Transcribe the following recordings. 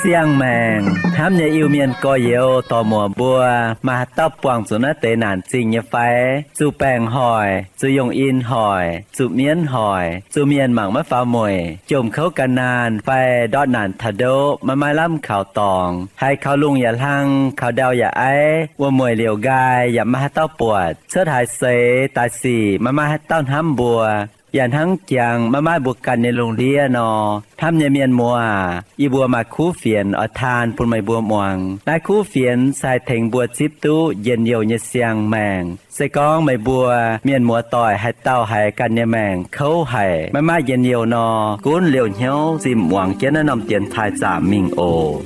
Siang-maengc hnamv nyei Iu-Mienh gorx-youz dorc-muoc mbuo, maaih haaix dauh buangh zuqc naaiv deix naanc zingh nyei fai? Zuqc baengc hoic, zuqc yongh in hoic, zuqc mienv hoic, zuqc mienh mangc maiv faaux mueic, jomc kouv gan naanh fai ndortv naanc taux ndoqv maiv maaih lamh kaux dorngx, haiz kaux lungh yaac hlang, kaux ndau yaac aiv, wuom-mueic liouc nqaai yaac maiv maaih haaix dauh buatc, cuotv haaix seix daaih sic maiv maaih haaix dauh hnamv mbuo, yaac hnangv jangx maiv maaih mbuo ganh nyei lungh ndiev nor, hnamv nyei mienh muoz aac, yie mbuo maaih kuv fienx oix taan bun meih mbuo muangx. Naaiv kuv fienx se haih tengx mbuo zipv duqv njien-youh nyei siang-maengc. Se gorngv meih mbuo mienh muoz-doic haaix dauh haiz ganh nyei maengc kouv haic, maiv maaih njien-youh nor, gunv liouh hnyouv zinh muangx jienv naaiv norm dienx taaih zaamc mingh oc.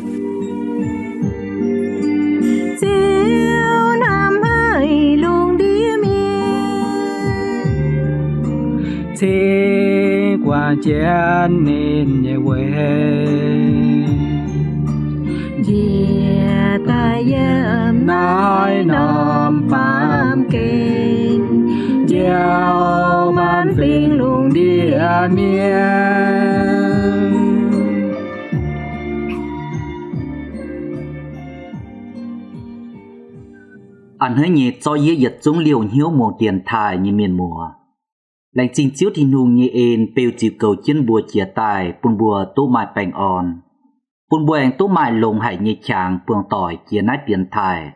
Ziouv hnamv haic lungh ndiev mienh, cingx guangc jienv ninh nyei weic, njiec daaih yiem naaiv norm baamh gen, njoux maanc fingx lungh ndiev mienh. A'hneiv nyei zorqv yie yietc zungv liouh hnyouv muangx dienx taaih nyei mienh muoz. Laengz zingh Ziouv Tin-Hungh nyei en beu ziux goux jienv mbuo jiez daaih bun mbuo duqv maaih baengh orn, bun mbuo aengx duqv maaih longx haic nyei qangx buangh doic jiex naaiv dienx taaih,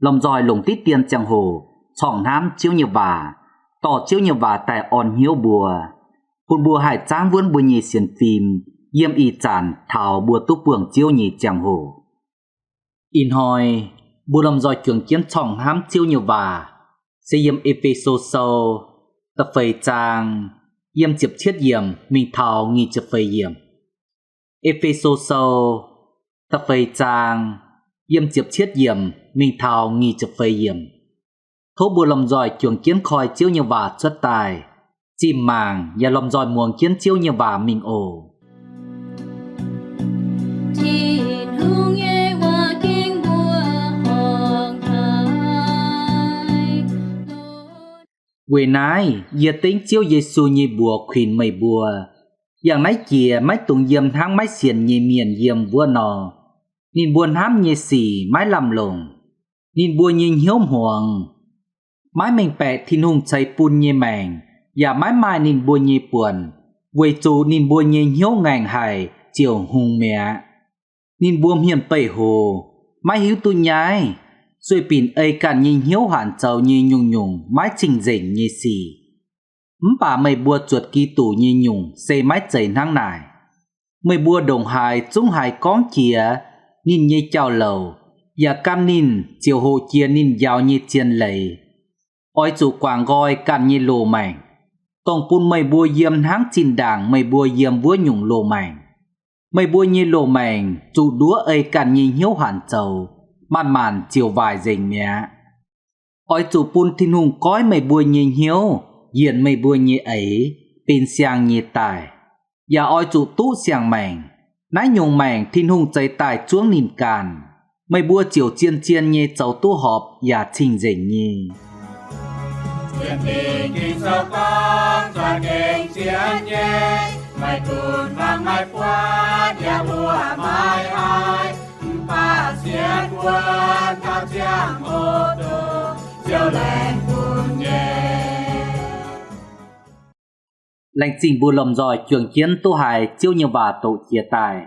lomh nzoih longc diqv dien ziangh hoc corngh hnamv Ziouv nyei waac, dorh Ziouv nyei waac daaih orn hnyouv mbuo, bun mbuo haih zaangv wuonv mbuo nyei sienx fim yiem ih zanc taux mbuo duqv buangh Ziouv nyei ziangh hoc. Ih hnoi mbuo lomh nzoih juangc jienv corngh hnamv Ziouv nyei waac, se yiem E^fe^so Sou da'feix zaang, yiem ziepc cietv yiemc mingh taux nyic ziepc feix yiemc. E^fe^so Sou da'feix zaang, yiem ziepc cietv yiemc mingh taux nyic ziepc feix yiemc. Tov mbuo lomh nzoih juangc jienv koi Ziouv nyei waac cuotv daaih, zinh mangc yaac lomh nzoih muangx jienv Ziouv nyei waac mingh oc. Tin-Hungh nyei waac ging mbuo horngc haic. Weic naaiv yie dengv Ziouv Yesu nyei mbuox kuinx meih mbuo, yangh naaiv jiex maiv dungx yiem hnangv maiv sienx nyei mienh yiem wuov nor. Ninh mbuo hnamv nyei sic maiv lamh longc. Ninh mbuo nyei hnyouv hmuangx, maiv mengh baeqc Tin-Hungh ceix bun nyei maengc, yaac maiv maaih ninh mbuo nyei buonc, weic zuqc ninh mbuo nyei hnyouv ngaengc haic ziouc hngongx mi'aqv. Ninh mbuo hmien beih hoz, maiv hiuv duqv nyaiv, sueih binc ei ganh nyei hnyouv hanc zoux nyei nyungc-nyungc maiv cing-nzengc nyei sic. Mv baac meih mbuo zuotc Giduc nyei nyungc se maiv zeiz hnangv naaic. Meih mbuo ndongc haaix zungv haiz gorngv jiex ninh nyei jauv-louc, yaac gan ninh ziouc hoqc jiex ninh njaaux nyei zien leiz. Oix zuqc guangc nqoi ganh nyei loz-maengc, dongh bun meih mbuo yiem hnangv zinh ndaangc meih mbuo yiem wuov nyungc loz-maengc. Meih mbuo nyei loz-maengc zuqc nduov ei ganh nyei hnyouv hanc zoux, maanc-maanc ziouc waaic nzengc mi'aqv. Oix zuqc bun Tin-Hungh goiv meih mbuo nyei hnyouv, yienc meih mbuo nyei eix, benx siang nyei daaih. Yaac oix zuqc duqv siang-maengc. Naaiv nyungc maengc Tin-Hungh zeix daaih zuangv ninh ganh. Meih mbuo ziouc zien-zien nyei zoux duqv horpc yaac cing-nzengc nyei. Laengz zingh mbuo lomh nzoih juangc jienv duqv haiz Ziouv nyei waac doqc jiez daaih.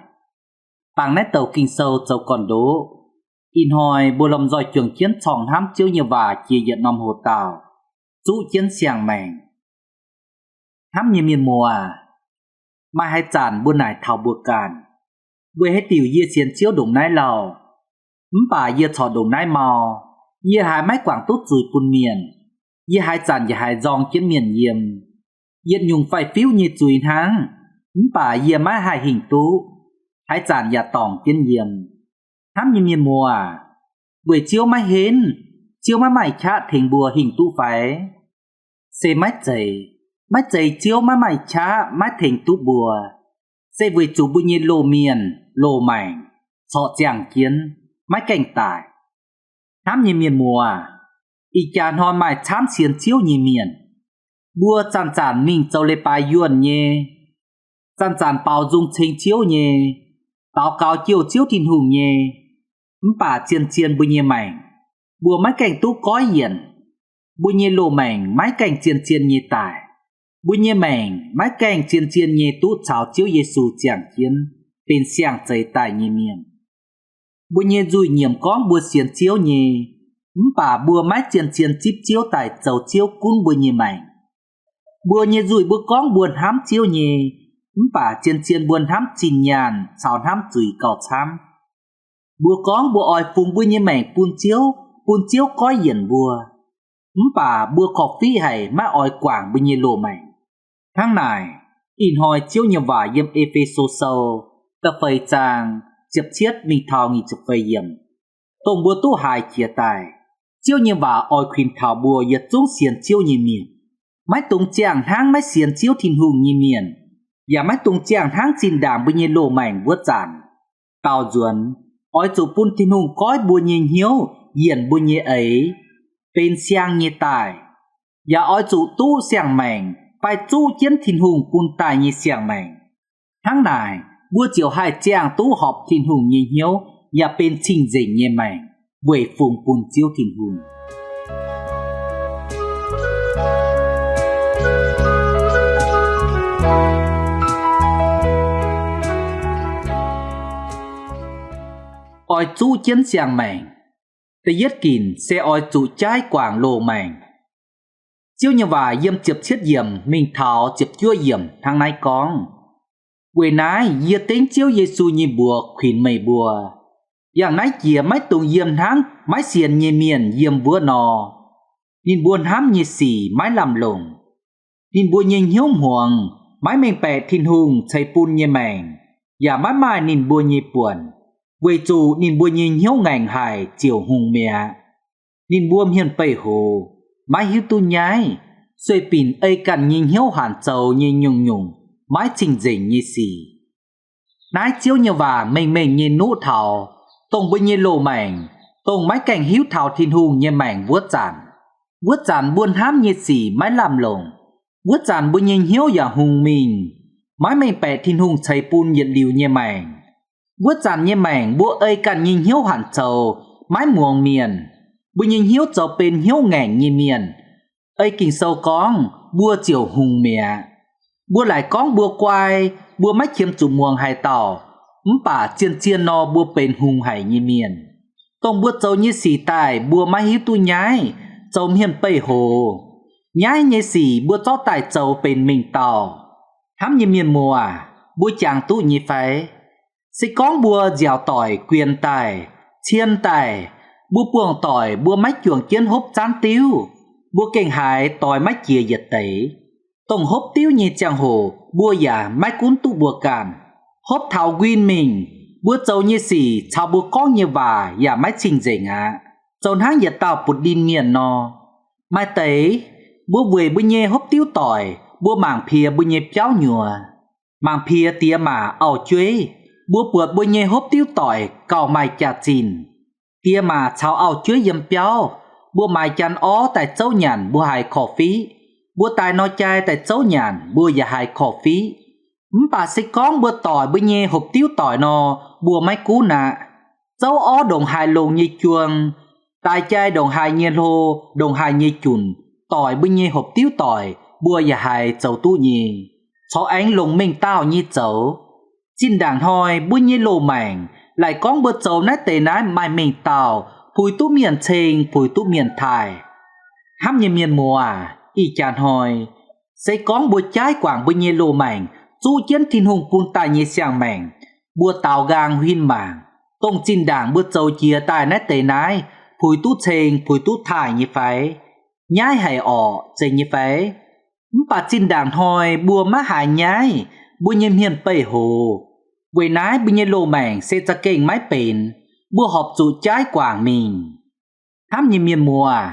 Bangc naaiv douc Ging-Sou zoux gorn-ndoqv. Ih hnoi mbuo lomh nzoih juangc jienv corngh hnamv Ziouv nyei waac jiex yietc norm hoc-dauh, zuqv jienv siang-maengc. Hnamv nyei mienh muoz, maaih haaix zanc mbuo naaic taux mbuo ganh, weic haaix diuc yie sienx Ziouv ndongc naaiv lauh? Mv baac yie corc ndongc naaiv mau. Yie haiz maiv guangc duqv zuiz bun mienh. Yie haaix zanc yaac haiz nzorng jienv mienh yiem. Yietc nyungc faix-fiuv nyei zuiz hnangv, mv baac yie maiv haih hingh duqv. Haaix zanc yaac dorngc jienv yiem. Hnamv nyei mienh muoz, weic Ziouv maiv henv, Ziouv maiv maaih qaqv tengx mbuo hingh duqv fai? Se maiv zeiz. Maiv zeiz Ziouv maiv maaih qaqv maiv tengx duqv mbuo. se weic zuqc mbuo nyei loz-mienh loz-maengc corc ziangh jienv, maiv gaengh daic. Hnamv nyei mienh muoz, ih jaax hnoi maaih camv sienx Ziouv nyei mienh, mbuo zanc-zanc mingh zoux leiz-baaix yuonh nyei, zanc-zanc baaux nzung ceng Ziouv nyei, daux gaux jouh Ziouv Tin-Hungh nyei, mv baac zien-zien mbuo nyei maengc, mbuo maiv gaengh duqv goiv yienc. Mbuo nyei loz-maengc maiv gaengh zien-zien nyei daic. Mbuo nyei maengc maiv gaengh zien-zien nyei duqv caux Ziouv Yesu ziangh jienv, benx siang-zeix daaih nyei mienh. Mbuo nyei nzuih nyiemc gorngv mbuo sienx Ziouv nyei, mv baac mbuo maiv zien-zien zipv Ziouv daaih zoux Ziouv gunv mbuo nyei maengc. Mbuo nyei nzuih mbuo gorngv mbuo hnamv Ziouv nyei, mv baac zien-zien mbuo hnamv zinh nyaanh caux hnamv zuiz gauh camv. Mbuo gorngv mbuo oix fungx mbuo nyei maengc bun Ziouv, bun Ziouv goiv yienc mbuo, mv baac mbuo korv-fiqv haic maiv oix guangc mbuo nyei loz-maengc. Hnangv naaic, ih hnoi Ziouv nyei waac yiem E^fe^so Sou da'feix zaang ziepc cietv mingh taux nyic ziepc feix yiemc, dongh mbuo duqv haiz jiex daaih. Ziouv nyei waac oix kuinx taux mbuo yietc zungv sienx Ziouv nyei mienh. Maiv dungx ziangh hnangv maiv sienx Ziouv Tin-Hungh nyei mienh, yaac maiv dungx ziangh hnangv zinh ndaangc mbuo nyei loz-maengc wuov zanc. Daaux nzuonx, oix zuqc bun Tin-Hungh goiv mbuo nyei hnyouv yienc mbuo nyei eix, benx siang nyei daaih. Yaac oix zuqc duqv siang-maengc fai zuqv jienv Tin-Hungh bun daaih nyei siang-maengc. Hnangv naaic, mbuo ziouc haih ziangh duqv horpc Tin-Hungh nyei hnyouv yaac benx cing-nzengc nyei maengc weic fungx bun Ziouv Tin-Hungh. Oix zuqv jienv siang-maengc. Da'yietv ginc se oix zuqc jaaiv guangc loz-maengc. Ziouv nyei waac yiem ziepc cietv yiemc mingh taux ziepc juov yiemc hnangv naaiv gorngv, weic naaiv yie dengv Ziouv Yesu nyei mbuox kuinx meih mbuo, yangh naaiv jiex maiv dungx yiem hnangv maiv sienx nyei mienh yiem wuov nor. Ninh mbuo hnamv nyei sic maiv lamh longc. Ninh mbuo nyei hnyouv hmuangx, maiv mengh baeqc Tin-Hungh ceix bun nyei maengc, yaac maiv maaih ninh mbuo nyei buonc, weic zuqc ninh mbuo nyei hnyouv ngaengc haic ziouc hngongx mi'aqv. Ninh mbuo hmien beih hoz, maiv hiuv duqv nyaiv, sueih binc ei ganh nyei hnyouv hanc zoux nyei nyungc-nyungc maiv cing-nzengc nyei sic. Naaiv Ziouv nyei waac mengh mengh nyei nuqv taux dongh mbuo nyei loz-maengc, dongh maiv gaengh hiuv taux Tin-Hungh nyei maengc wuov zanc. Wuov zanc mbuo hnamv nyei sic maiv lamh longc. Wuov zanc mbuo nyei hnyouv yaac hungx mingh, maiv mengh baeqc Tin-Hungh ceix bun yietc liuz nyei maengc. Wuov zanc nyei maengc mbuo ei ganh nyei hnyouv hanc zoux maiv muangx mienh. Mbuo nyei hnyouv zoux benx hnyouv ngaengc nyei mienh. Ei Ging-Sou gorngv mbuo ziouc hungx mi'aqv. Mbuo laaic gorngv mbuo guai, mbuo maiv qiemx zuqc muangx haaix dauh, mv baac zien-zien nor mbuo benx hungx haic nyei mienh. Dongh mbuo zoux nyei sic daaih mbuo maiv hiuv duqv nyaiv, zoux hmien beih hoz. Nyaiv nyei sic mbuo zorqv daaih zoux benx mengh dauh. Hnamv nyei mienh muoz, mbuo jangx duqv nyei fai? Se gorngv mbuo nziaauc doic guienx daaih, cien daaih, mbuo buangh doic mbuo maiv juangc jienv hopv zaanv diuv, mbuo gengh haiz doix maiv jiex yietc deix. Dongh hopv diuv nyei ziangh hoc mbuo yaac maiv gunv duqv mbuo ganh. Hopv taux nquin mingh, mbuo zoux nyei sic caux mbuo gorngv nyei waac yaac maiv cing-nzengc aqv, zoux hnangv yietc dauh butv-ndin mienh nor. Maaih deix, mbuo weic mbuo nyei hopv diuv doic mbuo mangc piex mbuo nyei biauv nyuoz. Mangc piex diex maac auv-jueiv, mbuo buatc mbuo nyei hopv diuv doic gauh maaih jaax-zinh. Diex maac caux auv-jueiv yiem biauv, mbuo maaiz janx orv daaih zouv nyanc mbuo haiz korv-fiqv, mbuo daaih nor jai daaih zouv nyanc mbuo yaac haiz korv-fiqv. Mv baac se gorngv mbuo doic mbuo nyei hopv diuv doic nor, mbuo maiv gunv aqv. Zouv orv ndongc haaix longx nyei juang, daaih jai ndongc haaix nyei hlo, ndongc haaix nyei junc, doic mbuo nyei hopv diuv doic mbuo yaac haiz zoux duqv nyei, corc aengx longc mengh dauh nyei zoux. Zinh ndaangc hnoi mbuo nyei loz-maengc, laaic gorngv mbuo zoux naaiv deix naaiv maaih mengh dauh puix duqv mienh ceng, puix duqv mienh taaih. Hnamv nyei mienh muoz aac, ih jaax hnoi, se gorngv mbuo jaaiv guangc mbuo nyei loz-maengc, zuqv jienv Tin-Hungh bun daaih nyei siang-maengc, mbuo daaux nqaang huin mangc, dongh zinh ndaangc mbuo zoux jiex daaih naaiv deix naaiv puix duqv ceng, puix duqv taaih nyei fai? Nyaiv haic orqc, zeiz nyei fai? Mv baac zinh ndaangc hnoi mbuo maiv haiz nyaiv, mbuo nyei hmien beih hoz. Weic naaiv mbuo nyei loz-maengc se za'gengh maiv benx. Mbuo horpc zuqc jaaiv guangc mingh. Hnamv nyei mienh muoz aac,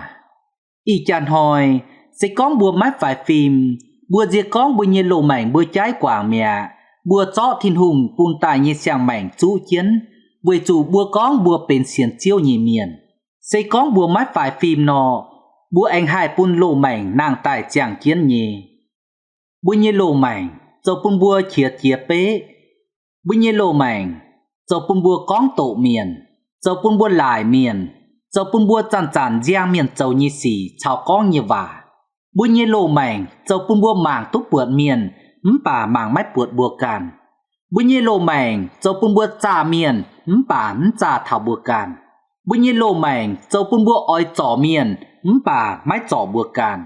ih jaax hnoi, se gorngv mbuo maiv faix fim, mbuo nzie gorngv mbuo nyei loz-maengc mbuo jaaiv guangc mi'aqv, Mbuo zorqv Tin-Hungh bun daaih nyei siang-maengc zuqv jienv, weic zuqc mbuo gorngv mbuo benx sienx Ziouv nyei mienh. Se gorngv mbuo maiv faix fim nor, mbuo aengx haih bun loz-maengc nangh daaih ziangh jienv nyei. Mbuo nyei loz-maengc zoux bun mbuo qiex jiez beqv. Mbuo nyei loz-maengc zoux bun mbuo gorngv doqc mienh, zoux bun mbuo laaic mienh, zoux bun mbuo zanc-zanc nziang mienh zoux nyei sic caux gorngv nyei waac. Mbuo nyei loz-maengc zoux bun mbuo mangc duqv buatc mienh, mv baac mangc maiv buatc mbuo ganh. Mbuo nyei loz-maengc zoux bun mbuo zaah mienh, mv baac mv zaah taux mbuo ganh. Mbuo nyei loz-maengc zoux bun mbuo oix zorc mienh, mv baac maiv zorc mbuo ganh.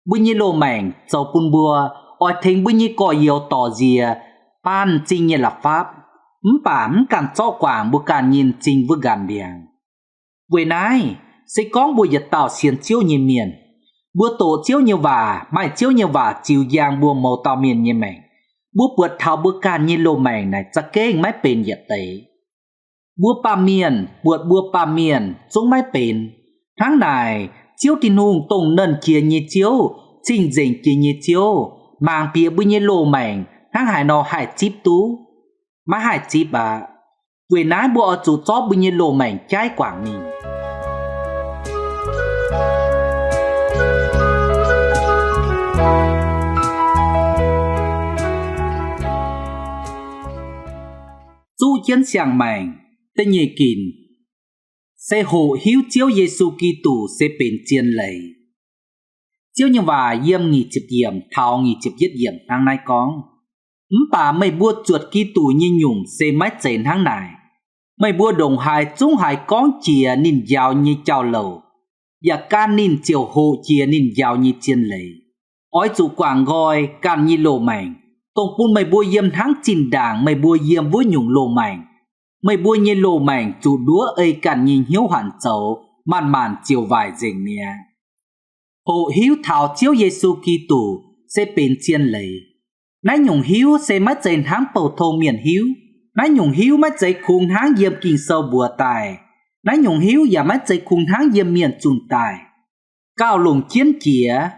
Mbuo nyei loz-maengc zoux bun mbuo oix tengx mbuo nyei gorx-youz dorc nziex baan m'zing nyei la'fapv, mv baac mv ganh zorqv guangc mbuo ganh nyei m'zing wuov nqanx ndiangx. Weic naaiv, se gorngv mbuo yietc dauh sienx Ziouv nyei mienh, mbuo doqc Ziouv nyei waac, maaih Ziouv nyei waac ziux njang mbuo mouz dauh mienh nyei maengc, mbuo buatc taux mbuo ganh nyei loz-maengc naaic za'gengh maiv benx yietc deix. Mbuo baamh mienh buatc mbuo baamh mienh zungv maiv benx. Hnangv naaic, Ziouv Tin-Hungh, dongh Nernh Jiex nyei Ziouv, Cing-Nzengc Jiex nyei Ziouv, mangc bieqc mbuo nyei loz-maengc hnangv haaix nor haih zipv duqv? Maiv haih zipv aqv. Weic naaiv mbuo oix zuqc zorqv mbuo nyei loz-maengc jaiv guangc mingh. Zuqv jienv siang-maengc. Da'nyeic ginc se hoqc hiuv Ziouv Yesu Giduc se benx zien leiz. Ziouv nyei waac yiem nyic ziepc yiemc taux nyic ziepc yietv yiemc hnangv naaiv gorngv, mv baac meih mbuo zuotc Giduc nyei nyungc se maiv zeiz hnangv naaic. Meih mbuo ndongc haaix zungv haiz gorngv jiex ninh njaaux nyei jauv-louc, yaac gan ninh ziouc hoqc jiex ninh njaaux nyei zien leiz. Oix zuqc guangc nqoi ganh nyei loz-maengc, dongh bun meih mbuo yiem hnangv zinh ndaangc meih mbuo yiem wuov nyungc loz-maengc. Meih mbuo nyei loz-maengc zuqc nduov ei ganh nyei hnyouv hanc zoux, maanc-maanc ziouc waaic nzengc mi'aqv. Hoqc hiuv taux Ziouv Yesu Giduc se benx zien leiz. Naaiv nyungc hiuv se maiv zeiz hnangv bouh tong mienh hiuv. Naaiv nyungc hiuv maiv zeiz kungx hnangv yiem Ging-Sou mbuox daaih. Naaiv nyungc hiuv yaac maiv zeiz kungx hnangv yiem mienh zunh daaih. Gauh longc jienv jiex,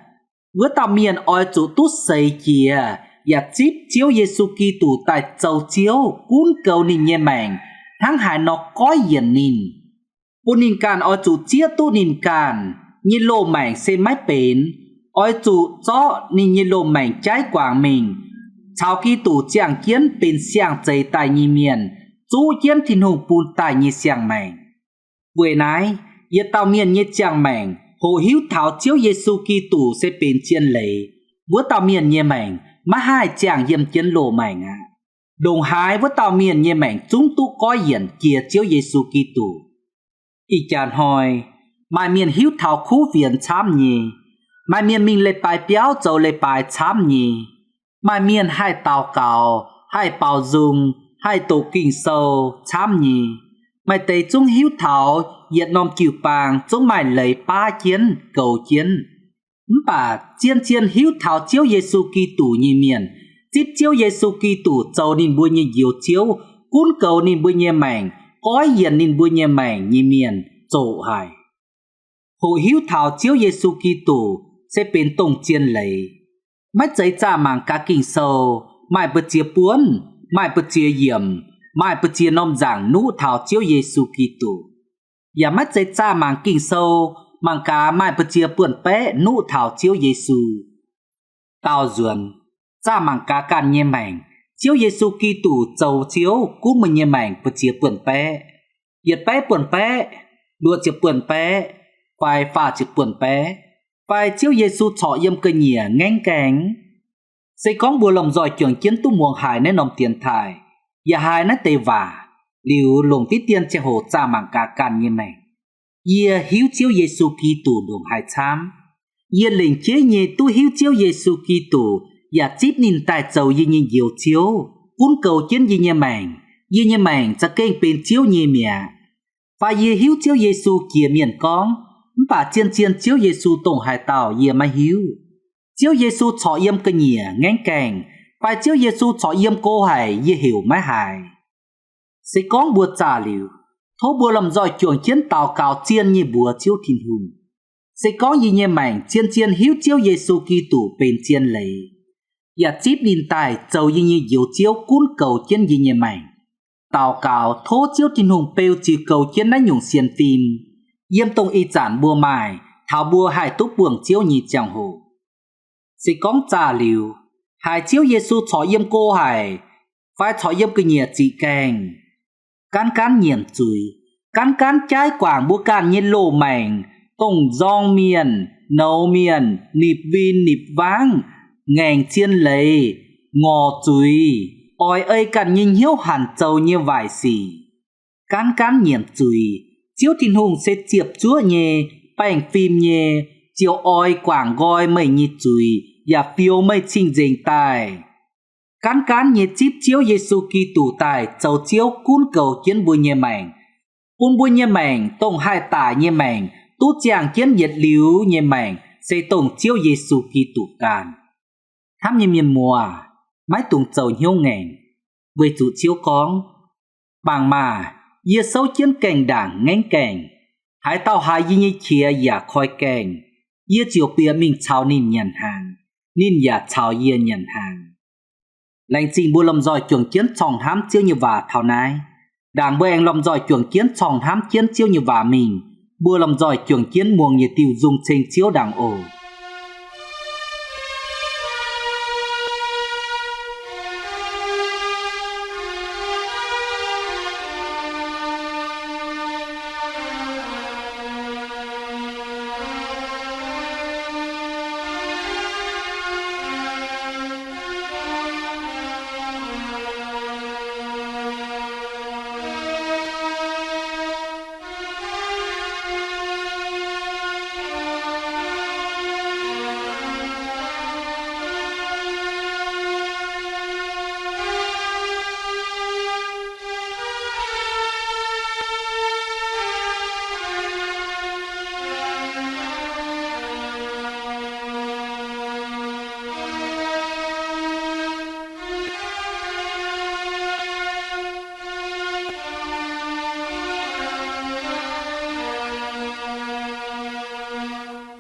wuov dauh mienh oix zuqc duqv seix jiex yaac zipv Ziouv Yesu Giduc daaih zoux Ziouv, gunv goux ninh nyei maengc hnangv haaix nor goiv yienc ninh, bun ninh ganh oix zuqc zieqv duqv ninh ganh nyei loz-maengc se maiv benx, oix zuqc zorqv ninh nyei loz-maengc jaiv guangc mingh, caux Giduc ziangh jienv benx siang-zeix daaih nyei mienh, zuqv jienv Tin-Hungh bun daaih nyei siang-maengc. Weic naaiv, yietc dauh mienh nyei ziangh maengc hoqc hiuv taux Ziouv Yesu Giduc se benx zien leiz, wuov dauh mienh nyei maengc maiv haih ziangh yiem jienv loz-maengc aqv. Ndongc haaix wuov dauh mienh nyei maengc zungv duqv goiv yienc jiex Ziouv Yesu Giduc. Ih jaax hnoi, maaih mienh hiuv taux kuv fienx camv nyei. Maaih mienh mingh leiz-baaix biauv zoux leiz-baaix camv nyei. Maaih mienh haih daux gaux, haih baaux nzung, haih doqc Ging-Sou camv nyei. Maaih deix zungv hiuv taux yietc norm jiu-baang zungv maaih leiz baav jienv, goux jienv. Mv baac zien-zien hiuv taux Ziouv Yesu Giduc nyei mienh, zipv Ziouv Yesu Giduc zoux ninh mbuo nyei Njoux Ziouv, gunv goux ninh mbuo nyei maengc, goiv yienc ninh mbuo nyei maengc nyei mienh zoqc haic. Hoqc hiuv taux Ziouv Yesu Giduc se benx dongh zien leiz. Maiv zeiz zaah mangc gaax Ging-Sou, maaih mbu'ziex buonv, maaih mbu'ziex yiemc, maaih mbu'ziex norm nzaangc nuqv taux Ziouv Yesu Giduc. Yaac maiv zeiz zaah mangc Ging-Sou, mangc gaax maaih mbu'ziex buonv-baeqv nuqv taux Ziouv Yesu. Daauh nzuonx, zaah mangc gaax ganh nyei maengc, Ziouv Yesu Giduc zoux Ziouv gunv meih nyei maengc mbu'ziex buonv-baeqv, yietc baeqv buonv-baeqv, luoqc ziepc buonv-baeqv, fai faah ziepc buonv-baeqv, fai Ziouv Yesu corc yiem ga'nyiec ngaengv gaengh? Se gorngv mbuo lomh nzoih juangc jienv duqv muangx haiz naaiv norm dienx taaih, yaac haiz naaiv deix waac, liuz longc diqv dien ziangh hoc zaah mangc gaax ganh nyei maengc. Yie hiuv Ziouv Yesu Giduc ndongc haaix camv? Yie lengc jeiv nyei duqv hiuv Ziouv Yesu Giduc yaac zipv ninh daaih zoux yie nyei Njoux Ziouv, gunv goux jienv yie nyei maengc. Yie nyei maengc za'gengh benx Ziouv nyei mi'aqv. Fai yie hiuv Ziouv Yesu jiex mienh gorngv, mv baac zien-zien Ziouv Yesu dongh haaix dauh yie maiv hiuv. Ziouv Yesu corc yiem ga'nyiec ngaengv gaengh, fai Ziouv Yesu corc yiem go haic yie heuc maiv haiz. Se gorngv mbuo zaah liuz, tov mbuo lomh nzoih juangc jienv daux gaux zien nyei mbuox Ziouv Tin-Hungh. Se gorngv yie nyei maengc zien-zien hiuv Ziouv Yesu Giduc benx zien leiz, yaac zipv ninh daaih zoux yie nyei Njoux Ziouv gunv goux jienv yie nyei maengc. Daux gaux tov Ziouv Tin-Hungh beu ziux goux jienv naaiv nyungc sienx fim, yiem dongh ih zanc mbuo maaih taux mbuo haih duqv buangh Ziouv nyei ziangh hoc. Se gorngv zaah liuz, haiz Ziouv Yesu corc yiem go haic, fai corc yiem ga'nyiec ziqc gaengh, gaanv gaanv nyiemc zuiz, gaanv gaanv jaaiv guangc mbuo ganh nyei loz-maengc, dongh nzorng mienh, nouz mienh, nipc win nipc wangv, ngaengc zien leiz, ngorc zuiz, oix ei ganh nyei hnyouv hanc zoux nyei waaic sic, gaanv gaanv nyiemc zuiz. Ziouv Tin-Hungh se ziepc zuoqv nyei, baengh fim nyei, ziouc oix guangc nqoi meih nyei zuiz yaac fioux meih cing-nzengc daaih. Gaanv gaanv nyei zipv Ziouv Yesu Giduc daaih zoux Ziouv gunv goux jienv mbuo nyei maengc, bun mbuo nyei maengc dongh haih daic nyei maengc duqv ziangh jienv yietc liuz nyei maengc se dongh Ziouv Yesu Giduc ganh. Hnamv nyei mienh muoz, maiv dungx zoux hnyouv ngaengc, weic zuqc Ziouv gorngv, Mangc maah! Yie souv jienv gaengh ndaangc ngaengv gaengh. Haaix dauh haiz yie nyei qiex yaac koi gaengh, yie ziouc bieqc mingh caux ninh nyanc hnaangx, ninh yaac caux yie nyanc hnaangx. Laengz zingh mbuo lomh nzoih juangc jienv corngh hnamv Ziouv nyei waac taux naaiv. Ndaangc mbuo aengx lomh nzoih juangc jienv corngh hnamv jienv Ziouv nyei waac mingh, mbuo lomh nzoih juangc jienv muangx yietc diuh nzung ceng Ziouv ndaangc oc.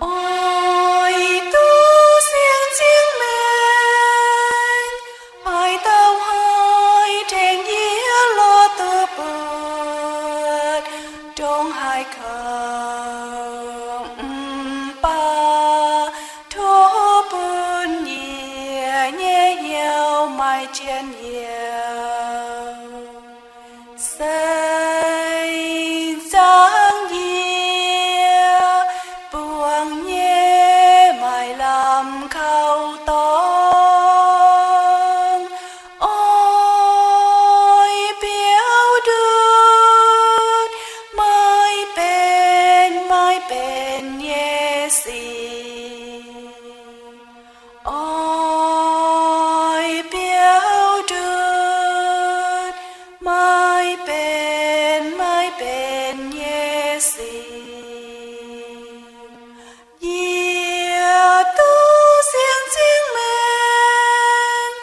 Oix duqv sienx cingx maengc, haaix dauh haih tengx yie lorz duqv buatc ndongc haaix kouv mv baac tov bun yie nyei hnyouv maaih jien-youh. Se zaangc yie buangh nyei maaih lamh kaux dorngx, oix biaux ndutv maiv benx, maiv benx nyei sic. Oix biaux ndutv maiv benx, maiv benx nyei sic. Yie duqv sienx cingx maengc,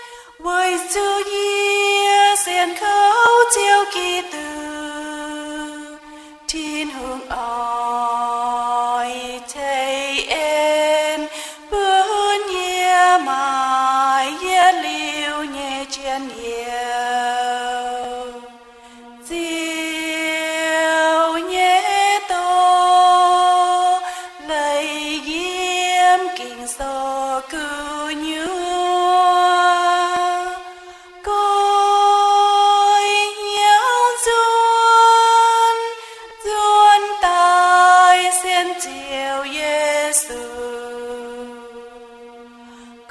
weic zuqc yie sienx kouv Ziouv Giduc. Tin-Hungh oix ceix en bun yie maaih yietc liuz nyei jien-youh. Ziouv nyei dorh leiz yiem Ging-Sou gu'nyuoz. Goiv hnyouv nzuonx, nzuonx daaih sienx Ziouv Yesu.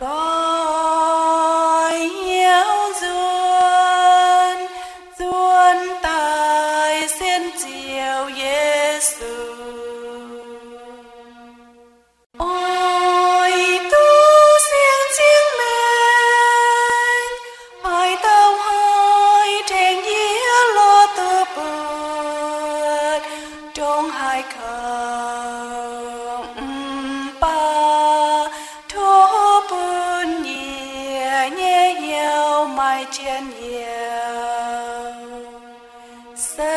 Goiv hnyouv nzuonx, nzuonx daaih sienx Ziouv Yesu. Oix duqv sienx cingx maengc, haaix dauh haih tengx yie lorz duqv buatc ndongc haaix kouv mv baac tov bun yie nyei hnyouv maaih jien-youh. Se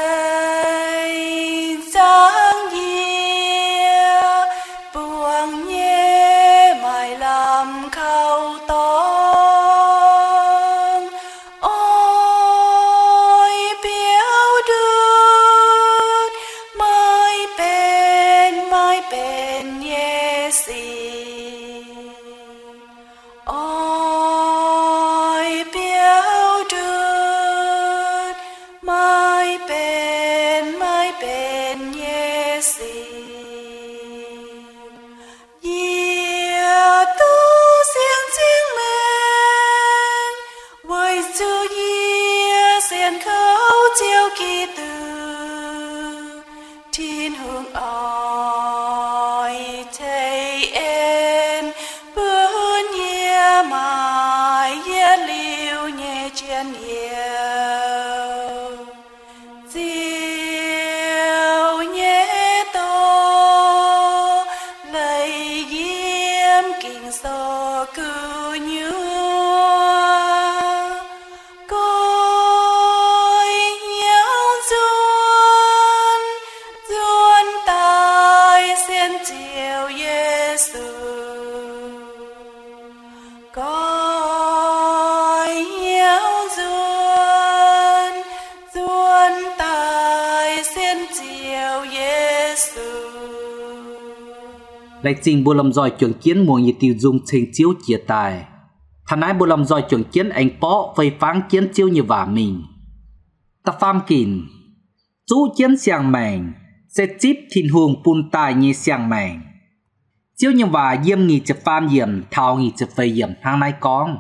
maiv benx, maiv benx nyei sic. Yie duqv sienx cingv maengc, weic zuqc yie sienx kouv Ziouv Giduc. Tin-Hungh oix tei en bun yie maaih yietc liuz nyei njien-youh. Ziouv nyei dorh leiz yiem Ging-Sou gu'nyuoz. Goiv hnyouv nzuonx, nzuonx daaih sienx Ziouv Yesu. Goiv hnyouv nzuonx, nzuonx daaih sienx Ziouv Yesu. Laengz zingh mbuo lomh nzoih juangc jienv muangx yietc diuh nzung ceng Ziouv jiex daaih. Taux naaiv mbuo lomh nzoih juangc jienv aengx borqv fei fangv jienv Ziouv nyei waac mingh. Da'faam ginc, zuqv jienv siang-maengc se zipv Tin-Hungh bun daaih nyei siang-maengc. Ziouv nyei waac yiem nyic ziepc faam yiemc taux nyic ziepc feix yiemc hnangv naaiv gorngv,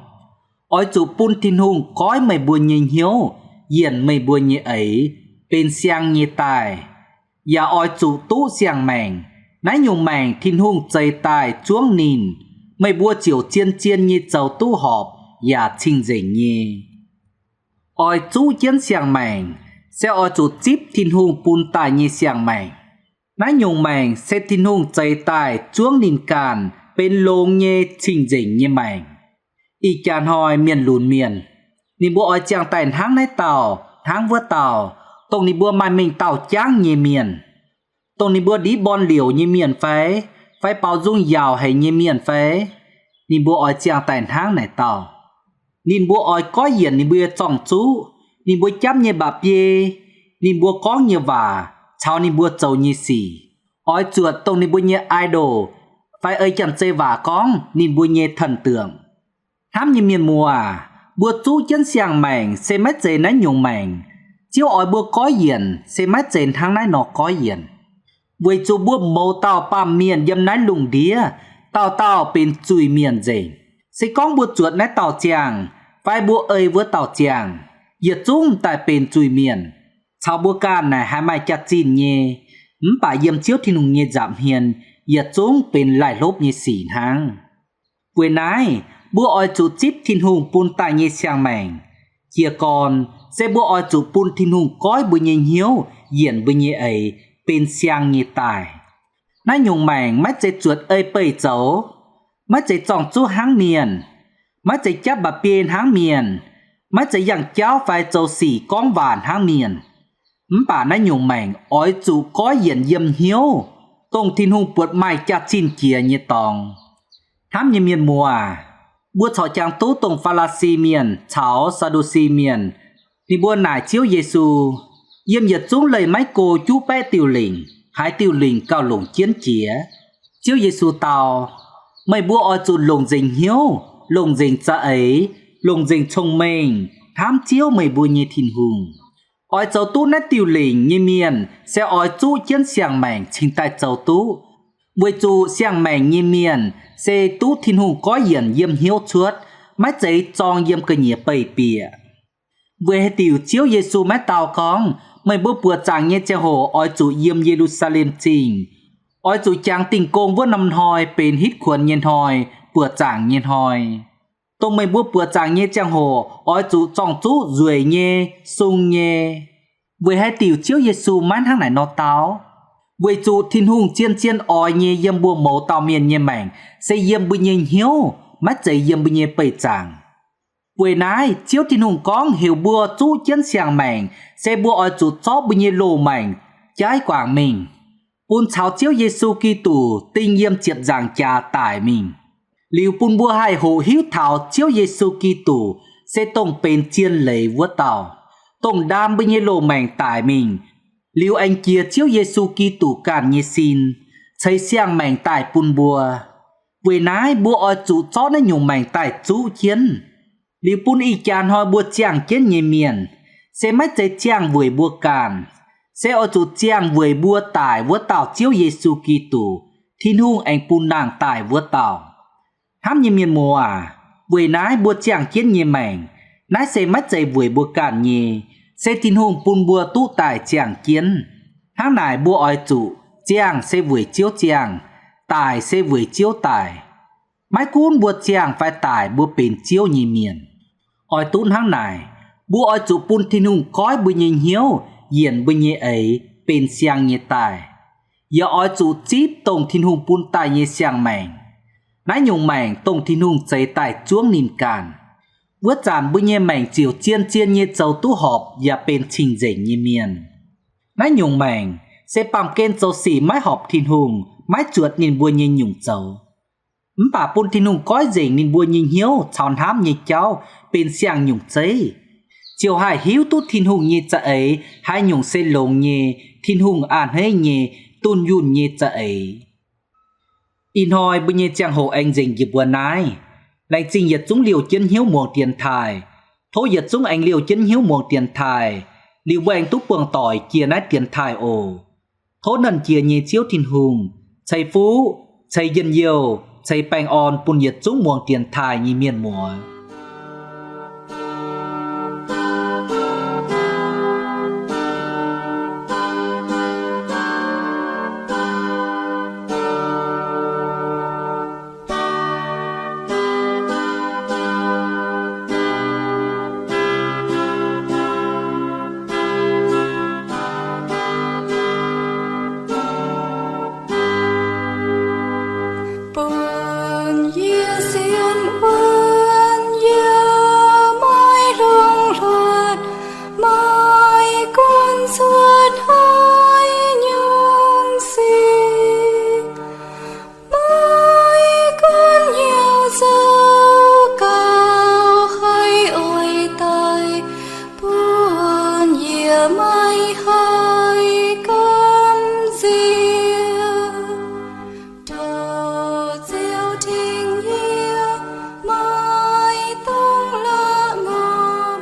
oix zuqc bun Tin-Hungh goiv meih mbuo nyei hnyouv yienc meih mbuo nyei eix, benx siang nyei daaih, yaac oix zuqc duqv siang-maengc. Naaiv nyungc maengc Tin-Hungh zeix daaih zuangv ninh, meih mbuo ziouc zien-zien nyei zoux duqv horpc yaac cing-nzengc nyei. Oix zuqv jienv siang-maengc se oix zuqc zipv Tin-Hungh bun daaih nyei siang-maengc. Naaiv nyungc maengc se Tin-Hungh zeix daaih zuangv ninh ganh benx longx nyei cing-nzengc nyei maengc. Ih jaax hnoi mienh lunx mienh, ninh mbuo oix ziangh daaih hnangv naaiv dauh hnangv wuov dauh, dongh ninh mbuo maaih mengh dauh jangv nyei mienh, dongh ninh mbuo ndiev born liouc nyei mienh fai, fai baaux nzung yaauc haic nyei mienh fai, ninh mbuo oix ziangh daaih hnangv naaic dauh. Ninh mbuo oix goiv yienc ninh mbuo nyei zorng-zuqv, ninh mbuo japv nyei mba'biei, ninh mbuo gorngv nyei waac, caux ninh mbuo zoux nyei sic. Oix zuotc dongh ninh mbuo nyei idol, fai ei Janx-Zei waac gorngv ninh mbuo nyei thần tượng. Hnamv nyei mienh muoz, mbuo zuqv jienv siang-maengc se maiv zeiz naaiv nyungc maengc. Ziouv oix mbuo goiv yienc se maiv zeiz hnangv naaiv nor goiv yienc. Weic zuqc mbuo mouz dauh baamh mienh yiem naaiv lungh ndiev, dauh dauh benx zuiz-mienh nzengc. Se gorngv mbuo zuotc naaiv dauh ziangh, fai mbuo ei wuov dauh ziangh, yietc zungv daaih benx zuiz-mienh. Caux mbuo ganh naaic haiz maaih jaax-zinh nyei, mv baac yiem Ziouv Tin-Hungh nyei nza'hmien yietc zungv benx laih hlopv nyei sic hnangv. Weic naaiv, mbuo oix zuqc zipv Tin-Hungh bun daaih nyei siang-maengc. Jiez gorn se mbuo oix zuqc bun Tin-Hungh goiv mbuo nyei hnyouv yienc mbuo nyei eix benx siang nyei daaih. Naaiv nyungc maengc maiv zeiz zuotc ei-beih zoux, maiv zeiz zorng-zuqv hnangv mienh, maiv zeiz japv mba'biei hnangv mienh, maiv zeiz yangh jauv fai zoux sic gorngv waac hnangv mienh. Mv baac naaiv nyungc maengc oix zuqc goiv yienc yiem hnyouv, dongh Tin-Hungh buatc maaih jaax-zinh jiex nyei dorngx. Hnamv nyei mienh muoz, mbuo corc jangx duqv dongh Faa^laa^si Mienh caux Saa^ndu^si Mienh, ninh mbuo naaic Ziouv Yesu, yiem yietc zungv leih maiv go juqv baeqv diuh lingc, haaix diuh lingc gauh longc jienv jiex. Ziouv Yesu dau, meih mbuo oix zuqc longc nzengc hnyouv, longc nzengc za'eix, longc nzengc cong-mengh hnamv Ziouv, meih mbuo nyei Tin-Hungh. Oix zoux duqv naaiv diuh lingc nyei mienh se oix zuqv jienv siang-maengc cingx daaih zoux duqv. Weic zuqc siang-maengc nyei mienh se duqv Tin-Hungh goiv yienc yiem hnyouv cuotv, maiv zeiz zorng yiem ga'nyiec beih bieqc. Weic haaix diuc Ziouv Yesu maiv dau gorngv, meih mbuo buoqc zaangc nyei ziangh hoc oix zuqc yiem Ye^lu^saa^lem Zingh, oix zuqc jangx dingh gong wuov norm hnoi benx hitv kuonx nyei hnoi, buoqc zaangc nyei hnoi, dongh meih mbuo buoqc zaangc nyei ziangh hoc oix zuqc zorng-zuqv nzueic nyei, sung nyei? Weic haaix diuc Ziouv Yesu maiv hnangv naaic nor dau? Weic zuqc Tin-Hungh zien-zien oix nyei yiem mbuo mouz dauh mienh nyei maengc se yiem mbuo nyei hnyouv, maiv zeiz yiem mbuo nyei beih zaangc. Weic naaiv Ziouv Tin-Hungh gorngv heuc mbuo zuqv jienv siang-maengc se mbuo oix zuqc zorqv mbuo nyei loz-maengc jaiv guangc mingh, bun caux Ziouv Yesu Giduc ding yiem ziepc nzaangc jaax daic mingh. Liuz bun mbuo haih hoqc hiuv taux Ziouv Yesu Giduc se dongh benx zien leiz wuov dauh, dongh ndaam mbuo nyei loz-maengc daic mingh, liuz aengx jiex Ziouv Yesu Giduc ganh nyei sin, ceix siang-maengc daaih bun mbuo. Weic naaiv mbuo oix zuqc zorqv naaiv nyungc maengc daaih zuqv jienv. Liuz bun ih jaax hnoi mbuo ziangh jienv nyei mienh, se maiv zeiz ziangh weic mbuo ganh, se oix zuqc ziangh weic mbuo daic wuov dauh Ziouv Yesu Giduc, Tin-Hungh aengx bun nangh daaih wuov dauh. Hnamv nyei mienh muoz aac, weic naaiv mbuo ziangh jienv nyei maengc, naaiv se maiv zeiz weic mbuo ganh nyei, se Tin-Hungh bun mbuo duqv daaih ziangh jienv. Hnangv naaic mbuo oix zuqc ziangh se weic Ziouv ziangh, daic se weic Ziouv daic. Maiv gunv mbuo ziangh fai daic, mbuo benx Ziouv nyei mienh. Oix duqv hnangv naaic, mbuo oix zuqc bun Tin-Hungh goiv mbuo nyei hnyouv, yienc mbuo nyei eix benx siang nyei daaih. Yaac oix zuqc zipv dongh Tin-Hungh bun daaih nyei siang-maengc. Naaiv nyungc maengc dongh Tin-Hungh zeix daaih zuangv ninh ganh. Wuov zanc mbuo nyei maengc ziouc zien-zien nyei zoux duqv horpc yaac benx cing-nzengc nyei mienh. Naaiv nyungc maengc se baamh gen zoux sic maiv horpc Tin-Hungh, maiv zuotc ninh mbuo nyei nyungc zoux. Mv baac bun Tin-Hungh goiv nzengc ninh mbuo nyei hnyouv caux hnamv nyei jauv benx siang nyungc zeiv, ziouc haih hiuv duqv Tin-Hungh nyei za'eix haaix nyungc se longx nyei, Tin-Hungh a'hneiv nyei, dunh yunh nyei za'eix. Ih hnoi mbuo nyei ziangh hoc aengx nzengc njiec mbuo naaiv. Laengz zingh yietc zungv liouh jienv hnyouv muangx dienx taaih. Tov yietc zungv aengx liouh jienv hnyouv muangx dienx taaih, liuz mbuo aengx duqv buangh doic jiex naaiv dienx taaih oc. Tov Nernh Jiex nyei Ziouv Tin-Hungh ceix fuqv, ceix njien-youh, ceix baengh orn bun yietc zungv muangx dienx taaih nyei mienh muoz. Bun yie sienx wuonv, yie maiv longx hluotv, maiv gunv cuotv haaix nyungc sic, maiv gunv hnyouv zoux gauh haih oix daaih, bun yie maiv haih gamh nziex. Tov Ziouv tengx yie, maiv dungx la'ngopv,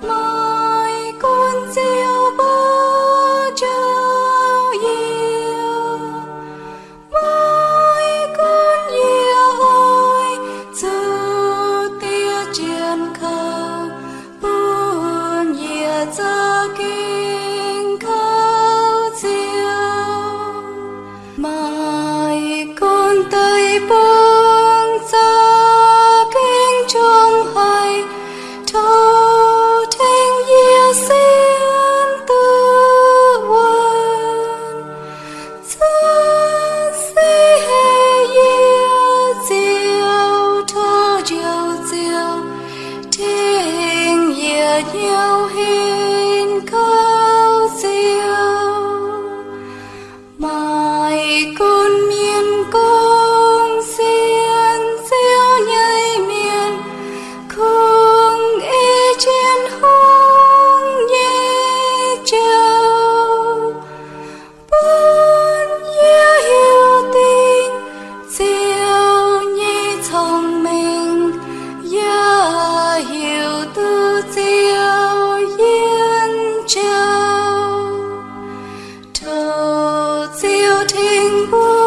maiv gunv Ziouv mbuo njoux yie, maiv gunv yie oix zuqc diev jienv kaux, bun yie za'gengh kaux Ziouv. Maiv gunv deic-bung za'gengh qongx haic, tov tengx yie sienx duqv wuonv. Zanc se heh yie Ziouv, tov Njoux Ziouv tengx yie hnyouv henv kaux Ziouv. Maiv gunv mienh gorngv sienx Ziouv nyei mienh kungx ei jienv hungh nyei jauv, bun yie hiuv dingc Ziouv nyei cong-mengh, yaac hiuv duqv Ziouv yiem jauv. Tov Ziouv tengx mbuo